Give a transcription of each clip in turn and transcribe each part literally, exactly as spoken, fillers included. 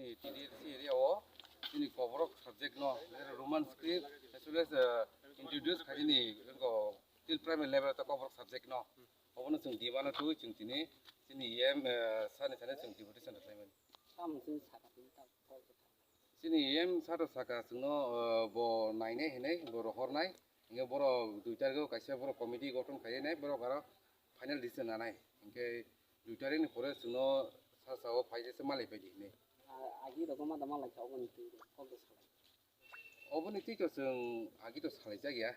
T D C area o chini Kokborok subject no, Roman script, as well as, uh, introduce khaini ko till primary level ta Kokborok subject no. Obono chwng demand o twi chwng tini chini E M, uh, sani sani chwng deputation rwlaimani. Tamo chini saka tini ta kok. Chini E M sir saka chwngno, uh, bo nainai hinwi bo rohornai. Hinkhe borok dui tarikh o kaisa borok committee gothon khainai, borok aro final decision nanai. Hinkhe dui tarikh ni pore chwngno sasa o phai se malai phaidi hinwi. Ah, agi rok ma da malai kha oboni twi kok de salai. Oboni twi to chwng agi to salai jak ya.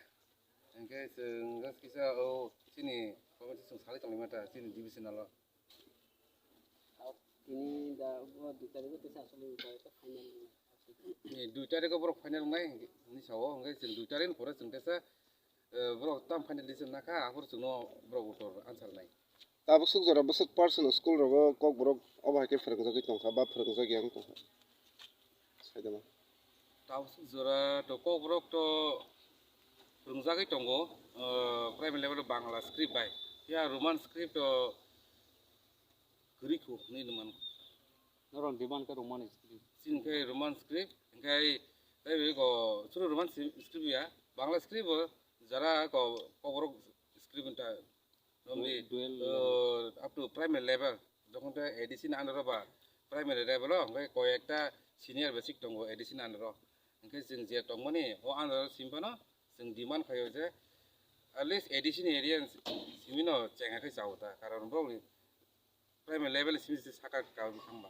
Hinkhe chwng just kisa o chini committee chwng salai tonglaimata chini divisional o. Tini da bo dui tarikh o tesa asole wngkha, final wngkha. Ni dui tarikh o borok final wngnai hinwi sao, hwnkhe chwng dui tarikh ni pore chwng tesa, eh, borok tam final decision nakha, aphuru chwngno borok uttor answer nai. Tabuk swk jora bwswk personal school rogo Kokborok obo hai khe phwrwngjagwi tongkha ba phwrwngjagya wng tongkha? Saidama. Tabuk swk jora to Kokborok to phwrwngjagwi tongo, eh, primary level o Bangla script bai. Phiya Roman script to kwrwi kho hinwi nung mano. Norok demand khe Roman script. Chini khe Roman script, hinkhe tei bai ko chwng Roman si-, script ya, Bangla script bo jara ko Kokborok script ta. Romdi, dual uh, up to primary level, jokhon te A D C ni under o ba primary level o, hinkhe koi ekta senior basic tongo A D C ni under o. Hinkhe chwng je tongmani o under o simi phano chwng demand khaio je at least A D C ni area simi no chengya khe chao ta, karon borok ni primary level simi se saka ka thangba.